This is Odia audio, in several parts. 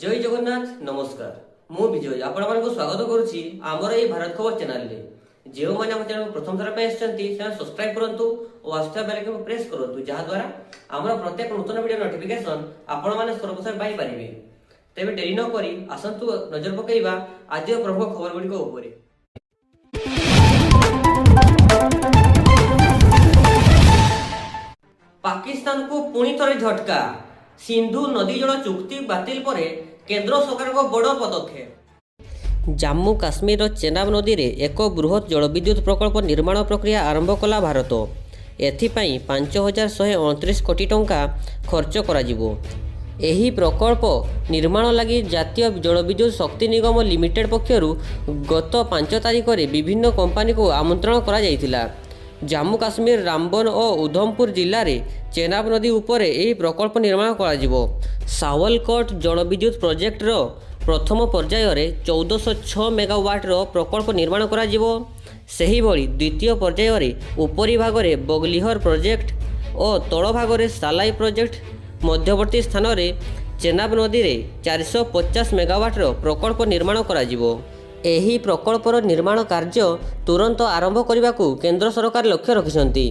ଜୟ ଜଗନ୍ନାଥ, ନମସ୍କାର। ମୁଁ ବିଜୟ ଆପଣମାନଙ୍କୁ ସ୍ୱାଗତ କରୁଛି ଆମର ଏଇ ଭାରତ ଖବର ଚ୍ୟାନେଲରେ। ଯେଉଁମାନେ ଆମ ଚ୍ୟାନେଲକୁ ପ୍ରଥମ ଥର ପାଇଁ ଆସିଛନ୍ତି, ସେମାନେ ସବସ୍କ୍ରାଇବ କରନ୍ତୁ ଓ ଆସୁଥିବା ବେଲ୍ ଆଇକନକୁ ପ୍ରେସ୍ କରନ୍ତୁ, ଯାହାଦ୍ୱାରା ଆମର ପ୍ରତ୍ୟେକ ନୂତନ ଭିଡ଼ିଓ ନୋଟିଫିକେସନ ଆପଣମାନେ ସର୍ବପ୍ରଥମେ ପାଇପାରିବେ। ତେବେ ଡେରି ନ କରି ଆସନ୍ତୁ ନଜର ପକାଇବା ଆଜିର ପ୍ରମୁଖ ଖବର ଗୁଡ଼ିକ ଉପରେ। ପାକିସ୍ତାନକୁ ପୁଣି ଥରେ ଝଟକା। ସିନ୍ଧୁ ନଦୀ ଜଳ ଚୁକ୍ତି ବାତିଲ ପରେ କେନ୍ଦ୍ର ସରକାରଙ୍କ ବଡ଼ ପଦକ୍ଷେପ। ଜାମ୍ମୁ କାଶ୍ମୀରର ଚେନାବ ନଦୀରେ ଏକ ବୃହତ୍ ଜଳବିଦ୍ୟୁତ୍ ପ୍ରକଳ୍ପ ନିର୍ମାଣ ପ୍ରକ୍ରିୟା ଆରମ୍ଭ କଲା ଭାରତ। ଏଥିପାଇଁ 5129 କୋଟି ଟଙ୍କା ଖର୍ଚ୍ଚ କରାଯିବ। ଏହି ପ୍ରକଳ୍ପ ନିର୍ମାଣ ଲାଗି ଜାତୀୟ ଜଳବିଦ୍ୟୁତ୍ ଶକ୍ତି ନିଗମ ଲିମିଟେଡ୍ ପକ୍ଷରୁ ଗତ 5 ତାରିଖରେ ବିଭିନ୍ନ କମ୍ପାନୀକୁ ଆମନ୍ତ୍ରଣ କରାଯାଇଥିଲା। ଜାମ୍ମୁ କାଶ୍ମୀର ରାମବନ ଓ ଉଧମପୁର ଜିଲ୍ଲାରେ ଚେନାବ ନଦୀ ଉପରେ ଏହି ପ୍ରକଳ୍ପ ନିର୍ମାଣ କରାଯିବ। ସାୱଲକୋଟ ଜଳବିଦ୍ୟୁତ୍ ପ୍ରୋଜେକ୍ଟର ପ୍ରଥମ ପର୍ଯ୍ୟାୟରେ 1406 ମେଗାୱାଟ୍ର ପ୍ରକଳ୍ପ ନିର୍ମାଣ କରାଯିବ। ସେହିଭଳି ଦ୍ୱିତୀୟ ପର୍ଯ୍ୟାୟରେ ଉପରି ଭାଗରେ ବଗଲିହର ପ୍ରୋଜେକ୍ଟ ଓ ତଳ ଭାଗରେ ସାଲାଇ ପ୍ରୋଜେକ୍ଟ ମଧ୍ୟବର୍ତ୍ତୀ ସ୍ଥାନରେ ଚେନାବ ନଦୀରେ 450 ମେଗାୱାଟ୍ର ପ୍ରକଳ୍ପ ନିର୍ମାଣ କରାଯିବ। ଏହି ପ୍ରକଳ୍ପର ନିର୍ମାଣ କାର୍ଯ୍ୟ ତୁରନ୍ତ ଆରମ୍ଭ କରିବାକୁ କେନ୍ଦ୍ର ସରକାର ଲକ୍ଷ୍ୟ ରଖିଛନ୍ତି।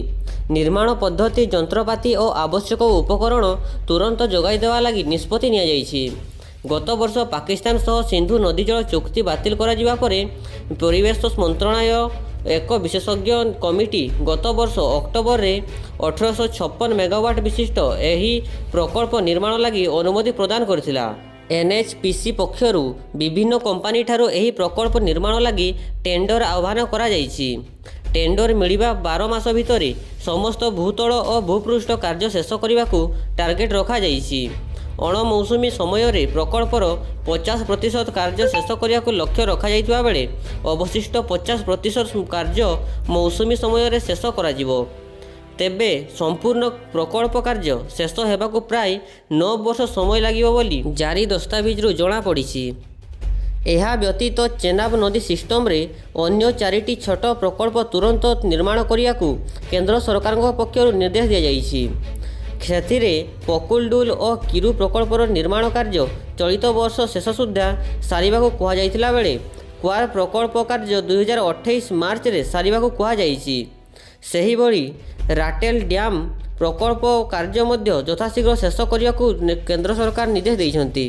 ନିର୍ମାଣ ପଦ୍ଧତି, ଯନ୍ତ୍ରପାତି ଓ ଆବଶ୍ୟକ ଉପକରଣ ତୁରନ୍ତ ଯୋଗାଇ ଦେବା ଲାଗି ନିଷ୍ପତ୍ତି ନିଆଯାଇଛି। ଗତବର୍ଷ ପାକିସ୍ତାନ ସହ ସିନ୍ଧୁ ନଦୀ ଜଳ ଚୁକ୍ତି ବାତିଲ କରାଯିବା ପରେ ପରିବେଶ ମନ୍ତ୍ରଣାଳୟ ଏକ ବିଶେଷଜ୍ଞ କମିଟି ଗତବର୍ଷ ଅକ୍ଟୋବରରେ 1856 ମେଗାୱାଟ୍ ବିଶିଷ୍ଟ ଏହି ପ୍ରକଳ୍ପ ନିର୍ମାଣ ଲାଗି ଅନୁମତି ପ୍ରଦାନ କରିଥିଲା। ଏନ୍ଏଚ୍ପିସି ପକ୍ଷରୁ ବିଭିନ୍ନ କମ୍ପାନୀଠାରୁ ଏହି ପ୍ରକଳ୍ପ ନିର୍ମାଣ ଲାଗି ଟେଣ୍ଡର ଆହ୍ୱାନ କରାଯାଇଛି। ଟେଣ୍ଡର ମିଳିବା 12 ମାସ ଭିତରେ ସମସ୍ତ ଭୂତଳ ଓ ଭୂପୃଷ୍ଠ କାର୍ଯ୍ୟ ଶେଷ କରିବାକୁ ଟାର୍ଗେଟ ରଖାଯାଇଛି। ଅଣମୌସୁମୀ ସମୟରେ ପ୍ରକଳ୍ପର 50% କାର୍ଯ୍ୟ ଶେଷ କରିବାକୁ ଲକ୍ଷ୍ୟ ରଖାଯାଇଥିବା ବେଳେ ଅବଶିଷ୍ଟ 50% କାର୍ଯ୍ୟ ମୌସୁମୀ ସମୟରେ ଶେଷ କରାଯିବ। ତେବେ ସମ୍ପୂର୍ଣ୍ଣ ପ୍ରକଳ୍ପ କାର୍ଯ୍ୟ ଶେଷ ହେବାକୁ ପ୍ରାୟ 9 ବର୍ଷ ସମୟ ଲାଗିବ ବୋଲି ଜାରି ଦସ୍ତାବିଜରୁ ଜଣାପଡ଼ିଛି। ଏହା ବ୍ୟତୀତ ଚେନାବ ନଦୀ ସିଷ୍ଟମରେ ଅନ୍ୟ ଚାରିଟି ଛୋଟ ପ୍ରକଳ୍ପ ତୁରନ୍ତ ନିର୍ମାଣ କରିବାକୁ କେନ୍ଦ୍ର ସରକାରଙ୍କ ପକ୍ଷରୁ ନିର୍ଦ୍ଦେଶ ଦିଆଯାଇଛି। ସେଥିରେ ପକୁଲଡୁଲ ଓ କିରୁ ପ୍ରକଳ୍ପର ନିର୍ମାଣ କାର୍ଯ୍ୟ ଚଳିତ ବର୍ଷ ଶେଷ ସୁଦ୍ଧା ସାରିବାକୁ କୁହାଯାଇଥିଲା ବେଳେ କ୍ୱାର ପ୍ରକଳ୍ପ କାର୍ଯ୍ୟ 2028 ମାର୍ଚ୍ଚରେ ସାରିବାକୁ କୁହାଯାଇଛି। ସେହିଭଳି ରାଟେଲ ଡ୍ୟାମ୍ ପ୍ରକଳ୍ପ କାର୍ଯ୍ୟ ମଧ୍ୟ ଯଥାଶୀଘ୍ର ଶେଷ କରିବାକୁ କେନ୍ଦ୍ର ସରକାର ନିର୍ଦ୍ଦେଶ ଦେଇଛନ୍ତି।